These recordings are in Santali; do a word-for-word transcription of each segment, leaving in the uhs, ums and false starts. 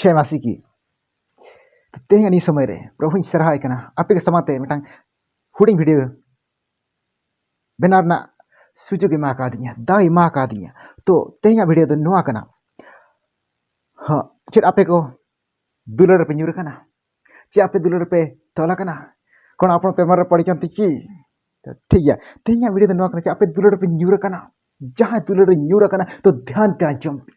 ᱪᱷᱮ ᱢᱟᱥᱤ ᱠᱤ᱾ ᱛᱮᱦᱮᱧ ᱱᱤᱭᱟᱹ ᱥᱚᱢᱚᱭ ᱨᱮ ᱯᱨᱚᱵᱷᱩᱧ ᱥᱟᱨᱦᱟᱣ ᱮ ᱠᱟᱱᱟ, ᱟᱯᱮ ᱠᱚ ᱥᱟᱢᱟᱝ ᱛᱮ ᱢᱤᱫᱴᱟᱝ ᱦᱩᱰᱤᱧ ᱵᱷᱤᱰᱤᱭᱳ ᱵᱮᱱᱟᱣ ᱨᱮᱱᱟᱜ ᱥᱩᱡᱳᱜᱽ ᱮ ᱮᱢᱟ ᱠᱟᱣᱫᱤᱧᱟ, ᱫᱟᱣ ᱮ ᱮᱢᱟ ᱠᱟᱣᱫᱤᱧᱟ᱾ ᱛᱚ ᱛᱮᱦᱮᱧᱟᱜ ᱵᱷᱤᱰᱤᱭᱳ ᱫᱚ ᱱᱚᱣᱟ ᱠᱟᱱᱟ᱾ ᱦᱚᱸ, ᱪᱮᱫ ᱟᱯᱮ ᱠᱚ ᱫᱩᱞᱟᱹᱲ ᱨᱮᱯᱮ ᱧᱩᱨ ᱟᱠᱟᱱᱟ? ᱪᱮᱫ ᱟᱯᱮ ᱫᱩᱞᱟᱹᱲ ᱨᱮᱯᱮ ᱛᱚᱞ ᱟᱠᱟᱱᱟ? ᱠᱚᱱᱚ ᱟᱯᱱᱟᱨ ᱯᱮ ᱢᱟᱨ ᱯᱟᱲᱤ ᱪᱟᱱᱛᱤ ᱠᱤ? ᱴᱷᱤᱠ ᱜᱮᱭᱟ, ᱛᱮᱦᱮᱧᱟᱜ ᱵᱷᱤᱰᱤᱭᱳ ᱫᱚ ᱱᱚᱣᱟ ᱠᱟᱱᱟ, ᱪᱮᱫ ᱟᱯᱮ ᱫᱩᱞᱟᱹᱲ ᱨᱮᱯᱮ ᱧᱩᱨ ᱟᱠᱟᱱᱟ? ᱡᱟᱦᱟᱸᱭ ᱫᱩᱞᱟᱹᱲ ᱨᱮ ᱧᱩᱨ ᱟᱠᱟᱱᱟ, ᱛᱚ ᱫᱷᱮᱭᱟᱱ ᱛᱮ ᱟᱸᱡᱚᱢ ᱯᱮ᱾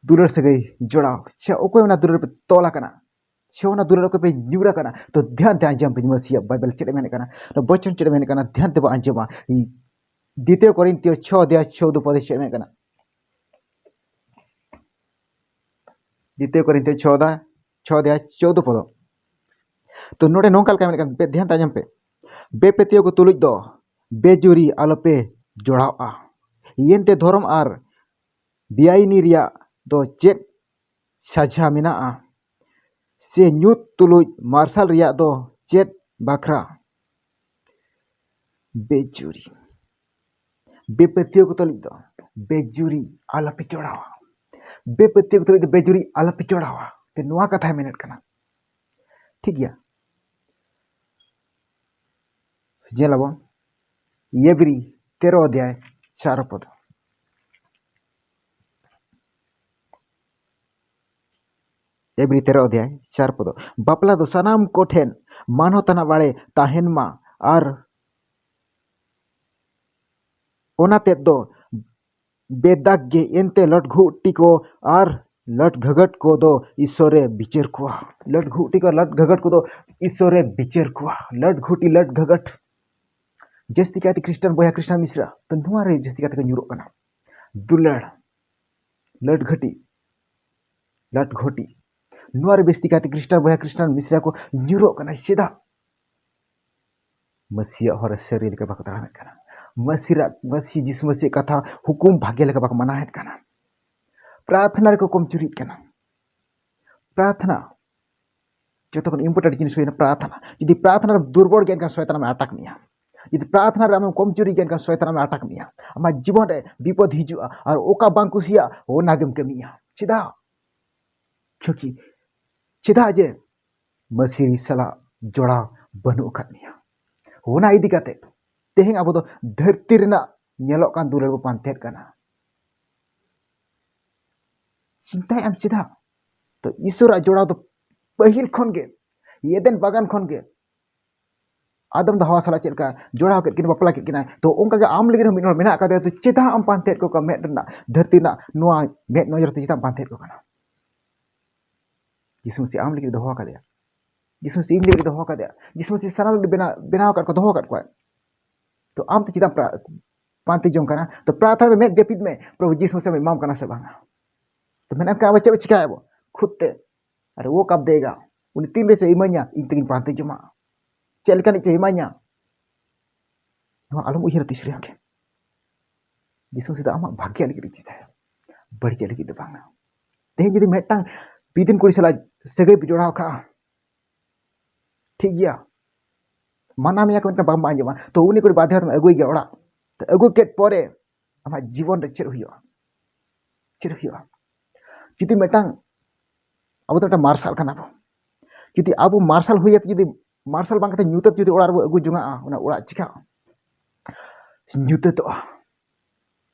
ᱫᱩᱞᱟᱹᱲ ᱥᱟᱹᱜᱟᱹᱭ ᱡᱚᱲᱟᱣ, ᱥᱮ ᱚᱠᱚᱭ ᱚᱱᱟ ᱫᱩᱞᱟᱹᱲ ᱨᱮᱯᱮ ᱛᱚᱞ ᱟᱠᱟᱱᱟ, ᱥᱮ ᱚᱱᱟ ᱫᱩᱞᱟᱹᱲ ᱚᱠᱚᱭ ᱯᱮ ᱧᱩᱨ ᱟᱠᱟᱱᱟ, ᱛᱚ ᱫᱷᱮᱭᱟᱱ ᱛᱮ ᱟᱸᱡᱚᱢ ᱯᱮ᱾ ᱢᱟᱹᱥᱤᱭᱟᱜ ᱵᱟᱭᱵᱮᱞ ᱪᱮᱫ ᱮ ᱢᱮᱱᱮᱫ ᱠᱟᱱᱟ, ᱚᱱᱟ ᱵᱚᱪᱚᱱ ᱪᱮᱫ ᱮ ᱢᱮᱱᱮᱫ ᱠᱟᱱᱟ, ᱫᱷᱮᱭᱟᱱ ᱛᱮᱵᱚ ᱟᱸᱡᱚᱢᱟ᱾ ᱫᱤᱛᱤᱭᱚ ᱠᱚᱨᱤᱱᱛᱤᱭᱚ ᱪᱷᱚ ᱚᱫᱷᱭᱟᱭ ᱪᱳᱫᱽᱫᱳ ᱯᱚᱫᱮ ᱪᱮᱫ ᱮ ᱢᱮᱱᱮᱫ ᱠᱟᱱᱟ? ᱫᱤᱛᱤᱭᱚ ᱠᱚᱨᱤᱱᱛᱤᱭᱚ ᱪᱷᱚ ᱚᱫᱷᱭᱟᱭ, ᱪᱷᱚ ᱚᱫᱷᱭᱟᱭ ᱪᱳᱫᱽᱫᱳ ᱯᱚᱫᱚ᱾ ᱛᱚ ᱱᱚᱰᱮ ᱱᱚᱝᱠᱟ ᱞᱮᱠᱟ ᱢᱮᱱᱮᱫ ᱠᱟᱱᱟ, ᱵᱮ-, ᱫᱷᱮᱭᱟᱱ ᱛᱮ ᱟᱸᱡᱚᱢ ᱯᱮ, ᱵᱮᱯᱟᱹᱛᱭᱟᱹᱣ ᱠᱚ ᱛᱩᱞᱩᱡ ᱫᱚ ᱵᱮᱡᱩᱨᱤ ᱟᱞᱚᱯᱮ ᱡᱚᱲᱟᱣᱚᱜᱼᱟ᱾ ᱮᱱᱛᱮ ᱫᱷᱚᱨᱚᱢ ᱟᱨ ᱵᱮᱟᱭᱤᱱᱤ ᱨᱮᱭᱟᱜ ᱫᱚ ᱪᱮᱫ ᱥᱟᱡᱷᱟ ᱢᱮᱱᱟᱜᱼᱟ? ᱥᱮ ᱧᱩᱛ ᱛᱩᱞᱩᱡ ᱢᱟᱨᱥᱟᱞ ᱨᱮᱭᱟᱜ ᱫᱚ ᱪᱮᱫ ᱵᱟᱠᱷᱨᱟ? ᱵᱮᱡᱩᱨᱤ᱾ ᱵᱮᱯᱟᱹᱛᱭᱟᱹᱣ ᱠᱚ ᱛᱩᱞᱩᱡ ᱫᱚ ᱵᱮᱡᱩᱨᱤ ᱟᱞᱚᱯᱮ ᱡᱚᱲᱟᱣᱟ᱾ ᱵᱮᱯᱟᱹᱛᱭᱟᱹᱣ ᱠᱚ ᱛᱩᱞᱩᱡ ᱫᱚ ᱵᱮᱡᱩᱨᱤ ᱟᱞᱚᱯᱮ ᱡᱚᱲᱟᱣᱟ᱾ ᱛᱮ ᱱᱚᱣᱟ ᱠᱟᱛᱷᱟᱭ ᱢᱮᱱᱮᱫ ᱠᱟᱱᱟ᱾ ᱴᱷᱤᱠ ᱜᱮᱭᱟ, ᱧᱮᱞ ᱟᱵᱚᱱ ᱮᱵᱨᱤ ᱛᱮᱨᱚ ᱚᱫᱷᱭᱟᱭ ᱪᱟᱨ ᱯᱚᱫ᱾ ᱮᱵᱨᱤ ᱛᱮᱨᱚ ᱚᱫᱷᱭᱟᱭ ᱪᱟᱨ ᱯᱚᱫ᱾ ᱵᱟᱯᱞᱟ ᱫᱚ ᱥᱟᱱᱟᱢ ᱠᱚᱴᱷᱮᱱ ᱢᱟᱱᱚᱛ ᱟᱱᱟᱜ ᱵᱟᱲᱮ ᱛᱟᱦᱮᱱ ᱢᱟ, ᱟᱨ ᱚᱱᱟ ᱛᱮᱫ ᱫᱚ ᱵᱮᱫᱟᱜᱽ ᱜᱮ, ᱮᱱᱛᱮ ᱞᱟᱹᱴ ᱜᱷᱩᱴᱤ ᱠᱚ ᱟᱨ ᱞᱟᱹᱴ ᱜᱷᱟᱹᱜᱟᱹᱴ ᱠᱚᱫᱚ ᱤᱥᱚᱨᱮ ᱵᱤᱪᱟᱹᱨ ᱠᱚᱣᱟ᱾ ᱞᱟᱹᱴ ᱜᱷᱩᱴᱤ ᱠᱚ ᱞᱟᱹᱴ ᱜᱷᱟᱹᱜᱟᱹᱴ ᱠᱚᱫᱚ ᱤᱥᱚᱨᱮ ᱵᱤᱪᱟᱹᱨ ᱠᱚᱣᱟ᱾ ᱞᱟᱹᱴ ᱜᱷᱩᱴᱤ, ᱞᱟᱹᱴ ᱜᱷᱟᱹᱜᱟᱹᱴ᱾ ᱡᱟᱹᱥᱛᱤ ᱠᱟᱭᱛᱮ ᱠᱷᱨᱤᱥᱴᱟᱱ ᱵᱚᱭᱦᱟ, ᱠᱷᱨᱤᱥᱴᱟᱱ ᱢᱤᱥᱨᱟ ᱛᱚ ᱱᱚᱣᱟ ᱨᱮ ᱡᱟᱹᱥᱛᱤ ᱠᱟᱭᱛᱮ ᱠᱚ ᱧᱩᱨᱚᱜ ᱠᱟᱱᱟ᱾ ᱫᱩᱞᱟᱹᱲ, ᱞᱟᱹᱴ ᱜᱷᱟᱹᱴᱤ, ᱞᱟᱹᱴ ᱜᱷᱚᱴᱤ, ᱱᱚᱣᱟ ᱨᱮ ᱡᱟᱹᱥᱛᱤ ᱠᱟᱭᱛᱮ ᱠᱷᱨᱤᱥᱴᱟᱱ ᱵᱚᱭᱦᱟ, ᱠᱷᱨᱤᱥᱴᱟᱱ ᱢᱤᱥᱨᱟ ᱠᱚ ᱧᱩᱨᱚᱜ ᱠᱟᱱᱟ᱾ ᱪᱮᱫᱟᱜ? ᱢᱟᱹᱥᱤᱭᱟᱜ ᱦᱚᱨ ᱨᱮ ᱥᱟᱹᱨᱤ ᱞᱮᱠᱟ ᱵᱟᱠᱚ ᱛᱟᱲᱟᱢᱮᱫ ᱠᱟᱱᱟ᱾ ᱢᱟᱹᱥᱤᱨᱟᱜ, ᱢᱟᱹᱥᱤ ᱡᱤᱥᱩ ᱢᱟᱹᱥᱤᱭᱟᱜ ᱠᱟᱛᱷᱟ ᱦᱩᱠᱩᱢ ᱵᱷᱟᱜᱮ ᱞᱮᱠᱟ ᱵᱟᱠᱚ ᱢᱟᱱᱟᱣᱮᱫ ᱠᱟᱱᱟ᱾ ᱯᱨᱟᱨᱛᱷᱱᱟ ᱨᱮᱠᱚ ᱠᱚᱢᱡᱩᱨᱤᱜ ᱠᱟᱱᱟ᱾ ᱯᱨᱟᱨᱛᱷᱱᱟ ᱡᱚᱛᱚ ᱠᱷᱚᱱ important ᱡᱤᱱᱤᱥ ᱦᱩᱭᱱᱟ ᱯᱨᱟᱨᱛᱷᱱᱟ᱾ ᱡᱩᱫᱤ ᱯᱨᱟᱨᱛᱷᱱᱟ ᱨᱮ ᱫᱩᱨᱵᱚᱞ ᱜᱮ ᱮᱱᱠᱷᱟᱱ ᱥᱚᱭᱛᱟᱱ ᱟᱢᱮ ᱟᱴᱟᱠ ᱢᱮᱭᱟ᱾ ᱡᱩᱫᱤ ᱯᱨᱟᱨᱛᱷᱱᱟ ᱨᱮ ᱟᱢᱮᱢ ᱠᱚᱢᱡᱩᱨᱤ ᱜᱮ ᱮᱱᱠᱷᱟᱱ ᱥᱚᱭᱛᱟᱱ ᱟᱢᱮ ᱟᱴᱟᱠ ᱢᱮᱭᱟ᱾ ᱟᱢᱟᱜ ᱡᱤᱵᱚᱱ ᱨᱮ ᱵᱤᱯᱚᱫ ᱦᱤᱡᱩᱜᱼᱟ ᱟᱨ ᱚᱠᱟ ᱵᱟᱝ ᱠᱩᱥᱤᱭᱟᱜ ᱚᱱᱟ ᱜᱮᱢ ᱠᱟᱹᱢᱤᱭᱟ᱾ ᱪᱮᱫᱟᱜ? ᱠᱤᱭᱩᱠᱤ ᱪᱮᱫᱟᱜ ᱡᱮ ᱢᱟᱹᱥᱤ ᱥᱟᱞᱟᱜ ᱡᱚᱲᱟᱣ ᱵᱟᱹᱱᱩᱜ ᱟᱠᱟᱫ ᱢᱮᱭᱟ᱾ ᱚᱱᱟ ᱤᱫᱤ ᱠᱟᱛᱮ ᱛᱮᱦᱮᱧ ᱟᱵᱚ ᱫᱚ ᱫᱷᱟᱹᱨᱛᱤ ᱨᱮᱱᱟᱜ ᱧᱮᱞᱚᱜ ᱠᱟᱱ ᱫᱩᱞᱟᱹᱲ ᱵᱚ ᱯᱟᱱᱛᱮᱭᱮᱫ ᱠᱟᱱᱟ᱾ ᱪᱤᱱᱛᱟᱭᱮᱫ ᱟᱢ ᱪᱮᱫᱟᱜ? ᱛᱚ ᱤᱥᱚᱨᱟᱜ ᱡᱚᱲᱟᱣ ᱫᱚ ᱯᱟᱹᱦᱤᱞ ᱠᱷᱚᱱ ᱜᱮ, ᱮᱫᱮᱱ ᱵᱟᱜᱟᱱ ᱠᱷᱚᱱ ᱜᱮ ᱟᱫᱟᱢ ᱫᱚ ᱦᱟᱣᱟ ᱥᱟᱞᱟᱜ ᱪᱮᱫ ᱞᱮᱠᱟ ᱡᱚᱲᱟᱣ ᱠᱮᱫ ᱠᱤᱱᱟ, ᱵᱟᱯᱞᱟ ᱠᱮᱫ ᱠᱤᱱᱟ, ᱛᱚ ᱚᱱᱠᱟ ᱜᱮ ᱟᱢ ᱞᱟᱹᱜᱤᱫ ᱦᱚᱸ ᱢᱤᱫ ᱦᱚᱲ ᱢᱮᱱᱟᱜ ᱟᱠᱟᱫᱮᱭᱟ᱾ ᱛᱚ ᱪᱮᱫᱟᱜ ᱟᱢ ᱯᱟᱱᱛᱮᱭᱮᱫ ᱠᱚ ᱠᱟᱱᱟ ᱢᱮᱫ ᱨᱮᱱᱟᱜ, ᱫᱷᱟᱹᱨᱛᱤ ᱨᱮᱱᱟᱜ ᱱᱚᱣᱟ ᱢᱮᱫ ᱱᱚᱡᱚᱨ ᱛᱮ ᱪᱮᱫᱟᱜ ᱮᱢ ᱯᱟᱱᱛᱮᱭᱮᱫ ᱠᱚ ᱠᱟᱱᱟ? ᱡᱤᱥᱩ ᱢᱟᱹᱥᱤ ᱟᱢ ᱞᱟᱹᱜᱤᱫ ᱫᱚᱦᱚ ᱟᱠᱟᱫᱮᱭᱟ, ᱡᱤᱥᱩ ᱢᱟᱹᱥᱤ ᱤᱧ ᱞᱟᱹᱜᱤᱫ ᱫᱚᱦᱚ ᱟᱠᱟᱫᱮᱭᱟ, ᱡᱤᱥᱩ ᱢᱟᱹᱥᱤ ᱥᱟᱱᱟᱢ ᱞᱟᱹᱜᱤᱫ ᱵᱮᱱᱟᱣ, ᱵᱮᱱᱟᱣ ᱟᱠᱟᱫ ᱠᱚ, ᱫᱚᱦᱚ ᱟᱠᱟᱫ ᱠᱚᱣᱟ᱾ ᱛᱚ ᱟᱢ ᱛᱮ ᱪᱮᱫᱟᱜ ᱮᱢ ᱯᱨᱟ-, ᱯᱟᱱᱛᱮ ᱡᱚᱝ ᱠᱟᱱᱟ? ᱛᱚ ᱯᱨᱟᱨᱛᱷᱚᱱᱟ ᱢᱮ, ᱢᱮᱫ ᱡᱟᱹᱯᱤᱫ ᱢᱮ, ᱯᱨᱚᱵᱷᱩ ᱡᱤᱥᱩ ᱢᱟᱹᱥᱤ ᱮᱢᱟᱢ ᱠᱟᱱᱟ ᱥᱮ ᱵᱟᱝᱟ? ᱛᱚ ᱢᱮᱱᱟᱢ ᱠᱟᱱᱟ, ᱟᱵᱚ ᱪᱮᱫ ᱵᱚ ᱪᱤᱠᱟᱭᱟᱵᱚ? ᱠᱷᱩᱫ ᱛᱮ ᱟᱨ ᱳ ᱠᱟᱵ ᱫᱮᱜᱟ, ᱩᱱᱤ ᱛᱤᱱ ᱨᱮ ᱪᱚ ᱤᱢᱟᱹᱧᱟ, ᱤᱧ ᱛᱮᱜᱤᱧ ᱯᱟᱱᱛᱮ ᱡᱚᱢᱟ᱾ ᱪᱮᱫ ᱞᱮᱠᱟᱱᱤᱡ ᱪᱚ ᱤᱢᱟᱹᱧᱟ, ᱱᱚᱣᱟ ᱟᱞᱚᱢ ᱩᱭᱦᱟᱹᱨᱟ ᱛᱤᱥ ᱨᱮᱦᱚᱸ ᱜᱮ᱾ ᱡᱤᱥᱩ ᱢᱟᱹᱥᱤ ᱫᱚ ᱟᱢᱟᱜ ᱵᱷᱟᱜᱮ ᱞᱟᱹᱜᱤᱫ ᱮ ᱪᱤᱱᱛᱟᱹᱭᱟ, ᱵᱟᱹᱲᱤᱡ ᱞᱟᱹᱜᱤᱫ ᱫᱚ ᱵᱟᱝᱟ᱾ ᱛᱮᱦᱮᱧ ᱡᱩᱫᱤ ᱢᱤᱫᱴᱟᱝ ᱵᱤᱫᱤᱱ ᱠᱩᱲᱤ ᱥᱟᱞᱟᱜ ᱥᱟᱹᱜᱟᱹᱭ ᱯᱮ ᱡᱚᱲᱟᱣ ᱠᱟᱜᱼᱟ, ᱴᱷᱤᱠ ᱜᱮᱭᱟ, ᱢᱟᱱᱟ ᱢᱮᱭᱟ ᱠᱚ, ᱢᱮᱱᱠᱷᱟᱱ ᱵᱟᱢ ᱟᱸᱡᱚᱢᱟ, ᱛᱚ ᱩᱱᱤ ᱠᱩᱲᱤ ᱵᱟᱫᱷᱭᱚ ᱛᱮᱢ ᱟᱹᱜᱩᱭ ᱜᱮᱭᱟ ᱚᱲᱟᱜ᱾ ᱛᱚ ᱟᱹᱜᱩ ᱠᱮᱫ ᱯᱚᱨᱮ ᱟᱢᱟᱜ ᱡᱤᱵᱚᱱ ᱨᱮ ᱪᱮᱫ ᱦᱩᱭᱩᱜᱼᱟ? ᱪᱮᱫ ᱦᱩᱭᱩᱜᱼᱟ? ᱡᱩᱫᱤ ᱢᱤᱫᱴᱟᱝ, ᱟᱵᱚ ᱫᱚ ᱢᱤᱫᱴᱟᱝ ᱢᱟᱨᱥᱟᱞ ᱠᱟᱱᱟ ᱵᱚ, ᱡᱩᱫᱤ ᱟᱵᱚ ᱢᱟᱨᱥᱟᱞ ᱦᱩᱭ ᱠᱟᱛᱮ ᱡᱩᱫᱤ ᱢᱟᱨᱥᱟᱞ ᱵᱟᱝ ᱠᱟᱛᱮ ᱧᱩᱛᱟᱹᱛ ᱡᱩᱫᱤ ᱚᱲᱟᱜ ᱨᱮᱵᱚ ᱟᱹᱜᱩ ᱡᱚᱝᱟᱜᱼᱟ, ᱚᱱᱟ ᱚᱲᱟᱜ ᱪᱤᱠᱟᱹᱜᱼᱟ? ᱧᱩᱛᱟᱹᱛᱚᱜᱼᱟ᱾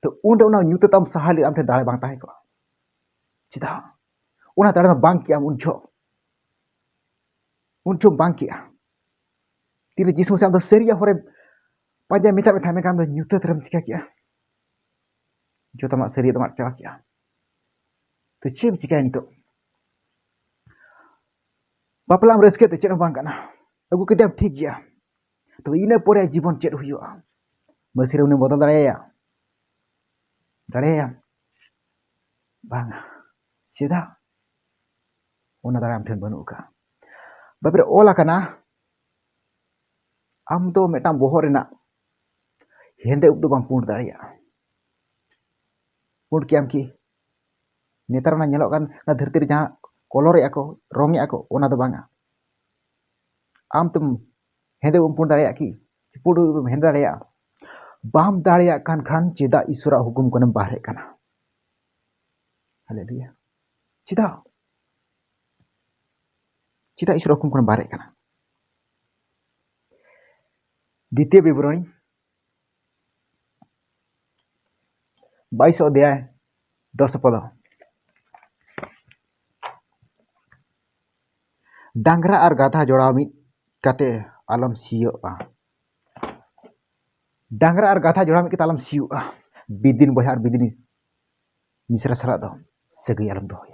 ᱛᱚ ᱩᱱᱨᱮ ᱚᱱᱟ ᱧᱩᱛᱟᱹᱛ ᱟᱢ ᱥᱟᱦᱟ ᱞᱟᱹᱜᱤᱫ ᱟᱢ ᱴᱷᱮᱱ ᱫᱟᱲᱮ ᱵᱟᱝ ᱛᱟᱦᱮᱸ ᱠᱚᱜᱼᱟ᱾ ᱪᱮᱫᱟᱜ? ᱚᱱᱟ ᱫᱟᱲᱮ ᱢᱟ ᱵᱟᱝ ᱠᱮᱜᱼᱟᱢ ᱩᱱ ᱡᱚᱦᱚᱜ, ᱩᱱ ᱡᱚᱦᱚᱜ ᱵᱟᱝ ᱠᱮᱜᱼᱟ᱾ ᱛᱤᱨᱮ ᱡᱤᱥᱩ ᱢᱟᱹᱥᱤ ᱟᱢ ᱫᱚ ᱥᱟᱹᱨᱤᱭᱟᱜ ᱦᱚᱨᱮ ᱯᱟᱸᱡᱟ ᱢᱮᱛᱟᱜ ᱢᱮ ᱛᱟᱦᱮᱸ, ᱢᱮᱱᱠᱷᱟᱱ ᱟᱢ ᱫᱚ ᱧᱩᱛᱟᱹᱛ ᱨᱮᱢ ᱪᱤᱠᱟ ᱠᱮᱜᱼᱟ? ᱡᱚᱛᱚᱢᱟᱜ ᱥᱟᱹᱨᱤᱭᱟᱜ ᱫᱚᱢ ᱟᱫ ᱪᱟᱵᱟ ᱠᱮᱜᱼᱟ᱾ ᱛᱚ ᱪᱮᱫ ᱮᱢ ᱪᱤᱠᱟᱭᱟ ᱱᱤᱛᱚᱜ? ᱵᱟᱯᱞᱟᱢ ᱨᱟᱹᱥᱠᱟᱹ ᱛᱮ ᱪᱮᱫ ᱦᱚᱸ ᱵᱟᱝ ᱠᱟᱱᱟ, ᱟᱹᱜᱩ ᱠᱮᱫᱮᱭᱟᱢ ᱴᱷᱤᱠ ᱜᱮᱭᱟ, ᱛᱚ ᱤᱱᱟᱹ ᱯᱚᱨᱮ ᱡᱤᱵᱚᱱ ᱪᱮᱫ ᱦᱩᱭᱩᱜᱼᱟ? ᱢᱟᱹᱥᱤ ᱨᱮ ᱩᱱᱤᱢ ᱵᱚᱫᱚᱞ ᱫᱟᱲᱮᱭᱟᱭᱟ? ᱫᱟᱲᱮᱭᱟᱭᱟᱢ? ᱵᱟᱝᱟ᱾ ᱪᱮᱫᱟᱜ? ᱚᱱᱟ ᱫᱟᱲᱮ ᱟᱢ ᱴᱷᱮᱱ ᱵᱟᱹᱱᱩᱜ ᱟᱠᱟᱫᱼᱟ᱾ ᱵᱟᱭᱵᱮᱞ ᱨᱮ ᱚᱞ ᱟᱠᱟᱱᱟ, ᱟᱢ ᱫᱚ ᱢᱤᱫᱴᱟᱝ ᱵᱚᱦᱚᱜ ᱨᱮᱱᱟᱜ ᱦᱮᱸᱫᱮ ᱩᱵ ᱫᱚ ᱵᱟᱢ ᱯᱩᱸᱰ ᱫᱟᱲᱮᱭᱟᱜᱼᱟ᱾ ᱯᱩᱸᱰ ᱠᱮᱜᱼᱟᱢ ᱠᱤ? ᱱᱮᱛᱟᱨ ᱚᱱᱟ ᱧᱮᱞᱚᱜ ᱠᱟᱱ, ᱚᱱᱟ ᱫᱷᱟᱹᱨᱛᱤ ᱨᱮ ᱡᱟᱦᱟᱸ ᱠᱚᱞᱚᱨᱮᱜᱼᱟ ᱠᱚ, ᱨᱚᱝᱮᱜᱼᱟ ᱠᱚ, ᱚᱱᱟ ᱫᱚ ᱵᱟᱝᱟ᱾ ᱟᱢ ᱛᱮᱢ ᱦᱮᱸᱫᱮ ᱩᱵ ᱯᱩᱸᱰ ᱫᱟᱲᱮᱭᱟᱜᱼᱟ ᱠᱤ? ᱯᱩᱸᱰ ᱩᱵ ᱦᱮᱸᱫᱮ ᱫᱟᱲᱮᱭᱟᱜᱼᱟ? ᱵᱟᱢ ᱫᱟᱲᱮᱭᱟᱜ ᱠᱟᱱ ᱠᱷᱟᱱ ᱪᱮᱫᱟᱜ ᱤᱥᱚᱨᱟᱜ ᱦᱩᱠᱩᱢ ᱠᱷᱚᱱᱮᱢ ᱵᱟᱦᱨᱮᱜ ᱠᱟᱱᱟ? ᱦᱟᱞᱮᱞᱩᱭᱟ᱾ ᱪᱮᱫᱟᱜ? ᱪᱮᱫᱟᱜ ᱤᱥᱚᱨ ᱦᱩᱠᱩᱢ ᱠᱷᱚᱱᱮᱢ ᱵᱟᱦᱨᱮᱜ ᱠᱟᱱᱟ? ᱫᱤᱛᱤᱭᱚ ᱵᱤᱵᱚᱨᱚᱬᱤ, ᱵᱟᱭᱤᱥ ᱚᱫᱷᱭᱟᱭ, ᱫᱚᱥ ᱯᱚᱫᱚ᱾ ᱰᱟᱝᱨᱟ ᱟᱨ ᱜᱟᱫᱷᱟ ᱡᱚᱲᱟᱣ ᱢᱤᱫ ᱠᱟᱛᱮ ᱟᱞᱚᱢ ᱥᱤᱭᱳᱜᱼᱟ᱾ ᱰᱟᱝᱨᱟ ᱟᱨ ᱜᱟᱫᱷᱟ ᱡᱚᱲᱟᱣ ᱢᱤᱫ ᱠᱟᱛᱮ ᱟᱞᱚᱢ ᱥᱤᱭᱳᱜᱼᱟ᱾ ᱵᱤᱫᱤᱱ ᱵᱚᱭᱦᱟ ᱟᱨ ᱵᱤᱫᱤᱱ ᱢᱤᱥᱨᱟ ᱥᱟᱞᱟᱜ ᱫᱚ ᱥᱟᱹᱜᱟᱹᱭ ᱟᱞᱚᱢ ᱫᱚᱦᱚᱭᱟ᱾